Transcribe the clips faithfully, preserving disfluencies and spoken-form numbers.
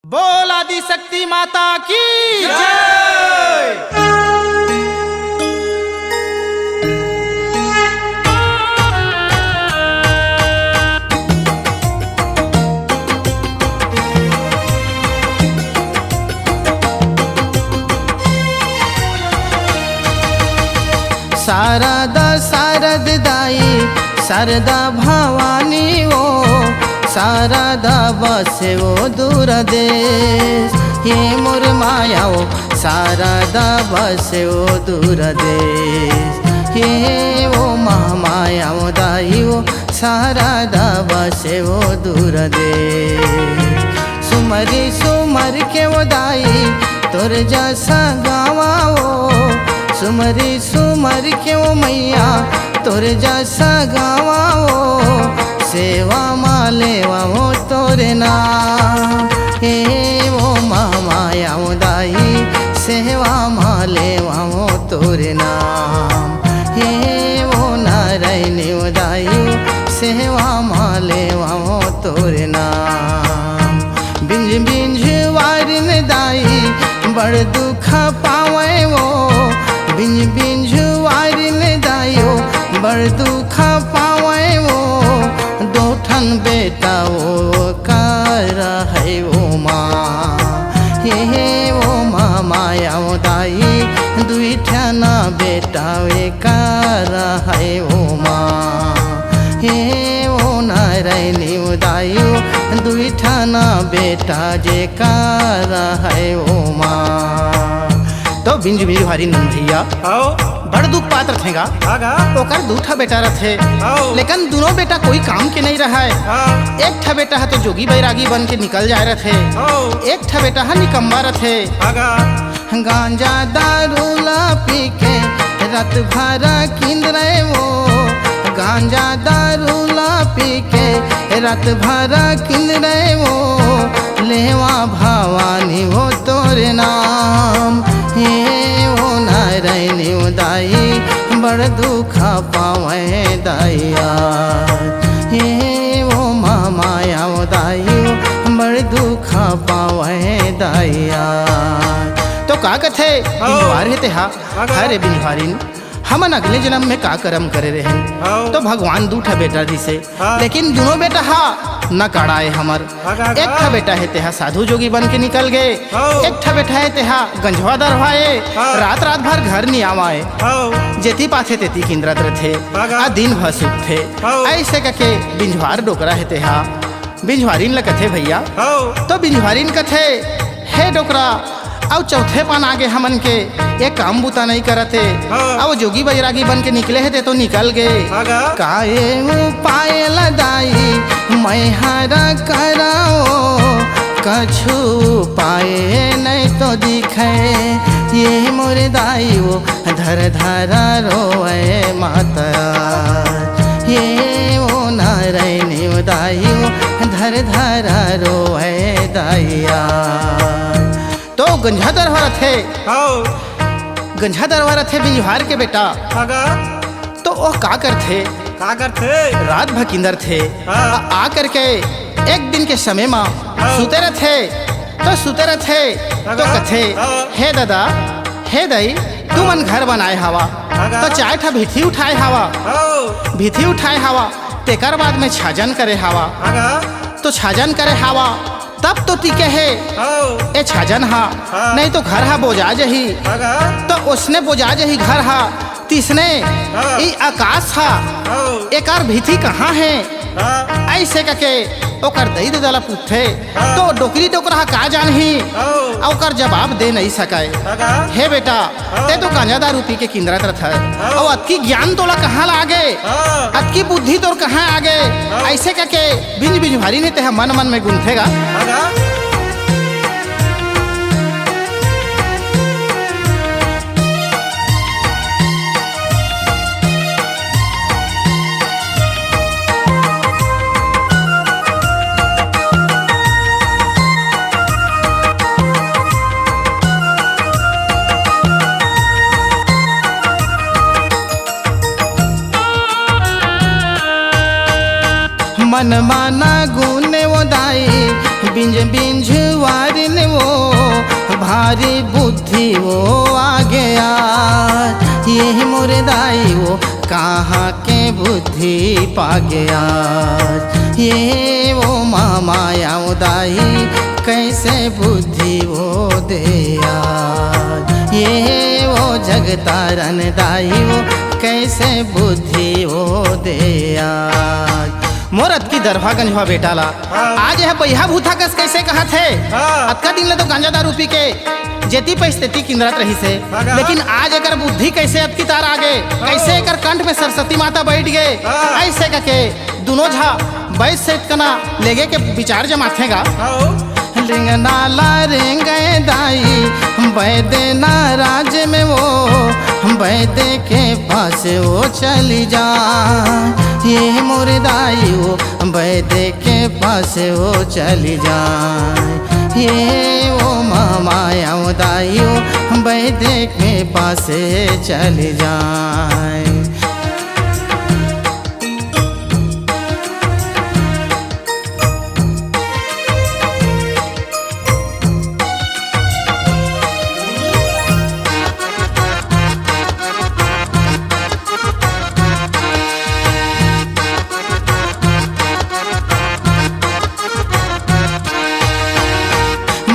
बोल आदिशक्ति माता की जय। शारदा शारद दाई, शारदा भवानी ओ, शारदा बसे ओ दूर देश। हे मोर माया ओ, शारदा बसे ओ दूर देश। हे ओ महामाया ओ दाई ओ, शारदा बसे ओ दूर देश। सुमरी सुमर के ओ दाई, तोर जस गावा ओ, सुमरी सुमर के ओ मैया, तोर जस गावा ओ, सेवा मा लेवा ओ तोर नाम। हे ओ महामाया ओ दाई, सेवा मा लेवा ओ तोर नाम। हे ओ नारायणी ओ दाई, सेवा मा लेवा ओ तोर नाम। बिंज बिंझवारिन दाई, बड़ दुख पावै ओ, बिंज बिंझवारिन दाई ओ, बड़ दुख पावै ओ, दो ठन बेटा ओ कर है ओ माँ। हे ओ माँ माया ओ दाई, दुई ठन बेटा ओ कर है ओ माँ। हे ओ नारायणी ओ दाई ओ, दुई ठन बेटा जे कर है ओ माँ। तो बिंज बिंझवारिन भैया, हाँ। बड़ दुख पात रथे गा। हाँ गा। ओकर दू ठा बेटा रथे। हाँ। लेकिन दुनों बेटा कोई काम के नहीं रहय। हाँ। एक ठा बेटा ह तो जोगी बैरागी बन के निकल जाय रथे। हाँ। एक ठा बेटा ह निकम्मा रथे। हाँ गा। गांजा दारू ला पी के रात भर किंदरे ओ, गांजा दारू ला पी के रात भर किंदरे ओ, लेवा भवानी ओ तोर नाम। हे ओ नारायणी ओ दाई, बड़ दुख पावै दाई ओ। हे ओ माँ माया ओ दाई, बड़ दुख पावै दाई ओ। तो का कथे? हाँ। बिंझवार हे तेहा। हाँ। अरे बिंझवारिन, हमन अगले जनम में का करम करे रहेन? हाँ। तो भगवान दू ठा बेटा दिसे, हाँ। लेकिन दुनों बेटा हा नकाड़ा ए हमर। हाँ, हाँ, एक ठा हाँ। बेटा हे तेहा साधु जोगी बन के निकल गे, हाँ। एक ठा बेटा हे तेहा गंजवा दरवाए, हाँ। रात रात भर घर नी आवाए। हाँ। जेती पाथे तेती किंदरत रथे, हाँ, हाँ। आ दिन भर सुतथे। हाँ। ऐसे कके बिंझवार डोकरा हे तेहा बिंझवारिन ल कथे भैया। हाँ। तो बिंझवारिन कथे, हे डोकरा, अउ चौथे पान आगे हमन के ये काम बुता नहीं करत हे। हाँ। अउ जोगी बैरागी बन के निकले हे ते तो निकल गे। हाँ गा। का ये उपाय ल दाई मैं हर कराओ, कछु उपाय नहीं तो दिखे ये मोर दाई ओ, धर धर रोवे माता। ये ओ नारायणी ओ दाई ओ, धर धर रोवे दाई ओ। तो गंजहा दरवा रथे। हाँ। गंजहा दरवा रथे बिंझवार के बेटा। हाँ गा। तो ओह का करथे? का करथे? रात भर किंदरथे। हाँ। आ, आ करके एक दिन के समय मा हाँ। सुते रथे। तो सुते रथे, हाँ तो गा। कथे, हाँ। हे दादा, हे दाई, तुमन घर बनाए हावा, हाँ गा। तो चार ठा भीथी उठाए हावा, हाँ। भीथी उठाए हावा, तेकर बाद में छाजन करे हावा। हाँ गा। तो छाजन करे हावा, तब तो टिके हे हाँ। ए छाजन हा, हाँ। नहीं तो घर हा बोजा जही। हाँ गा। तो ओसने बोजा जही घर हा, तिसने हाँ। ई आकाश हा, हाँ। एकर भीथी कहाँ हे? हाँ। ऐसे कके ओकर दई ददा ला पूछथे, हाँ। तो डोकरी डोकरा हा का जानही? हाँ। अउ ओकर जवाब दे नहीं सकय। हाँ गा। हे बेटा, हाँ। ते तो गांजा दारू पी के किंदरत रथस। हाँ। अउ अतकी ज्ञान तोला कहाँ ला आगे? हाँ। अतकी बुद्धि तोर कहाँ आगे? हाँ। ऐसे कके बिंझ बिंझवारिन हे तेहा मन मन में गुनथे गा। हाँ गा। मन माना गुने ओ दाई, बिंझ बिंझवारी भारी बुद्धि वो आ गया, ये मोरे दाई वो कहाँ के बुद्धि पा गया। ये वो मामा या वो दाई, कैसे बुद्धि वो दे आज। ये वो जगतारन दाई वो, कैसे बुद्धि वो दे आज। मोर अतकी दरभागंज हुआ बेटा ला हाँ। आज यह बइहा भूथा कस कैसे कहत हे? हाँ। अतका दिन ले तो गांजा दारू पी के जेती पइस तेती किंदरत रहिस हे, हाँ। लेकिन आज एकर बुद्धि कैसे अतकी तार आ गे, हाँ। कैसे एकर कंठ में सरस्वती माता बैठ गे, हाँ। ऐसे कके दुनों झा बैस से कना लेगे के विचार जमाथे गा। हाँ। लिंगना ला रेंगे दाई, बैदे ना राज में वो, बैदे के पास वो चली जा। ये मोरे दाई वो, बैदे के पास वो चली जाए। ये वो मामा या वो दाई वो, बैदे के पास चली जाए।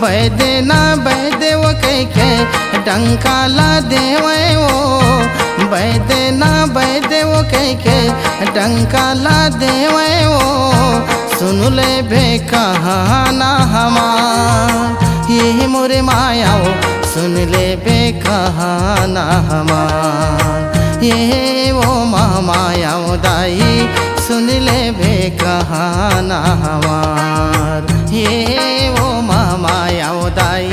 बैदे ना बैदे वो कह के डंका ला देवे वो, बैदे ना बैदे वो कह के डंका ला देवे वो, सुन ले बे कहाना हमार। ये मोरे माया वो, सुन ले बे कहाना हमार। ये वो मामा या वो दाई, सुन ले बे कहाना हमार। ये वो मामा या वो दाई,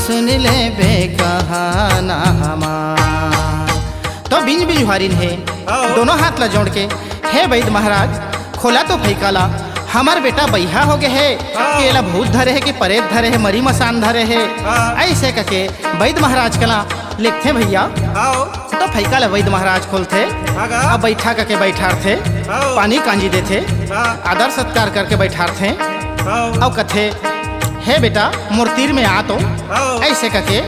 सुन ले बे कहाना हमार। तो बिंज बिंज हुआरिन हे, हाँ। दोनों हाथ ला जोड़ के, हे बैद महाराज, खोला तो फैका ला, हमर बेटा बइहा हो गे हे, हाँ। कि एला भूत धरे हे, कि परेत धरे हे, मरी मसान धरे हे, हाँ। ऐसे कके बैद महाराज कला लिखथे भैया। हाँ। तो फैका ला बैद महाराज खोलथे, हाँ गा। अब बैठा कके बैठारथे, हाँ। पानी कांजी देथे, हाँ। आदर सत्कार करके बैठारथे, हाँ। अउ कथे, "हे बेटा, मोर तीर में आ तो।" हाँ। ऐसे कके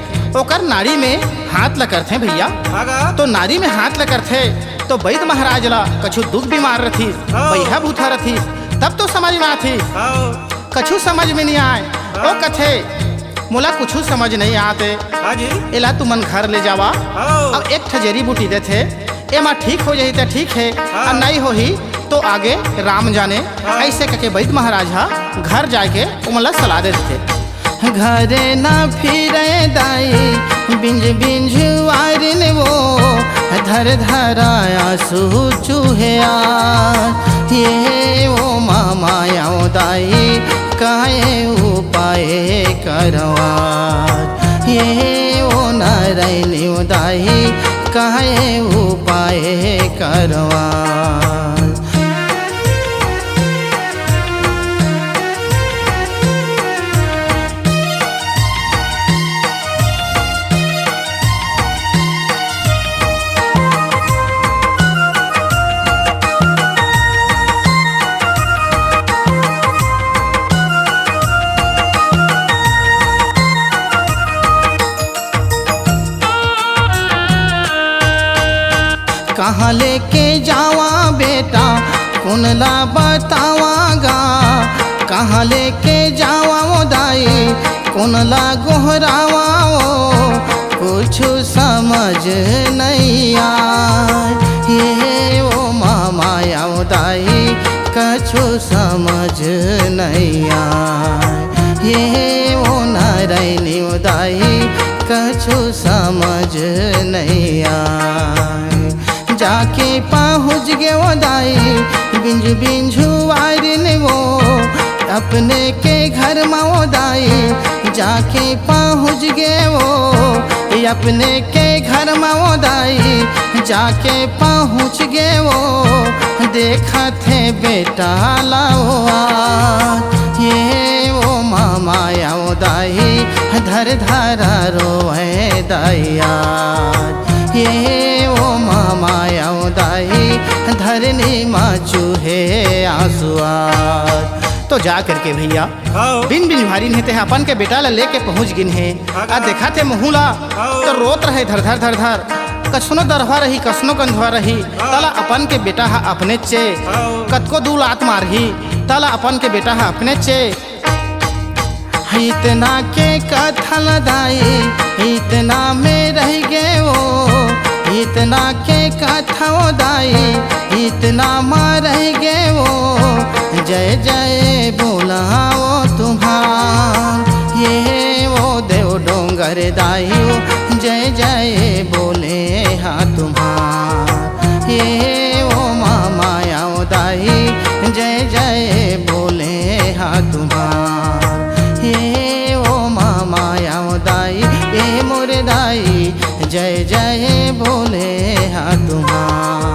ओकर नाड़ी में हाथ ला करथे भैया। हाँ गा। तो नाड़ी में हाथ ला करथे, तो बैद महाराज ला कछु दुख बीमार रथिस, हाँ। बइहा भूथा रथिस, तब तो समझ में आथिस। हाँ। कछु समझ में नहीं आए। हाँ। ओ कथे, "मोला कुछु समझ नहीं आते।" हाँ जी। एला तुमन घर ले जावा। हाँ। अब एक ठा जड़ी बूटी देथे, एमा ठीक हो जाही त ठीक हे, हाँ। अउ नहीं होही तो आगे राम जाने। हाँ। ऐसे कके बैद महाराज हा घर जाके ओमन ला सलाह दे देथे। घरे ना फिरे दाई, बिंज बिंज वारिन वो, धर धरा आंसू चूहे आ। ये वो मामा या वो दाई, काहे उपाय करवा। ये वो नारायणी वो दाई, काहे उपाय करवा। कहाँ लेके जावा बेटा, कोन ला बतावा गा? कहाँ लेके जावा वो दाई, कोन ला गोहरावा वो? कुछु समझ नहीं आय। ये वो मामा या वो दाई, कछु समझ नहीं आय। ये वो नारायणी वो दाई, कछु समझ नहीं आय। जाके पहुँच गे वो दाई, बिंजू बिंजू वारिन वो, अपने के घर मा वो दाई। जाके पहुँच गे वो, अपने के घर मा वो दाई। जाके पहुँच गे वो, देखत हे बेटा ला वो आज। ये वो मामा या वो दाई, धर धरा रोवे दाई आज। ये वो मामा या वो दाई, धरनी मा चूहे आंसू आज। तो जा करके भैया, बिन बिन भारी नहीं ते अपन के बेटा ला लेके पहुंच गिन हे। आ देखा थे मुहूं ला, तो रोत रहे धर धर धर धर। कछनो दरहवा रही, कछनो कंधवा रही, तला अपन के बेटा हा अपने चे। कतको दू लात मारही, तला अपन के बेटा हा अपने चे। इतना के कथल दाई, इतना में रह गए वो। इतना के कथो दाई, इतना मा रह गए वो। जय जय बोला वो तुम्हार, ये वो देव डोंगर दाई, जय जय बोले हा तुम्हार। ये वो मामा आओ दाई, जय जय बोले हा तुम्हार। ये वो मामा आओ दाई, ये मोर दाई, जय जय बोले हा तुम्हार।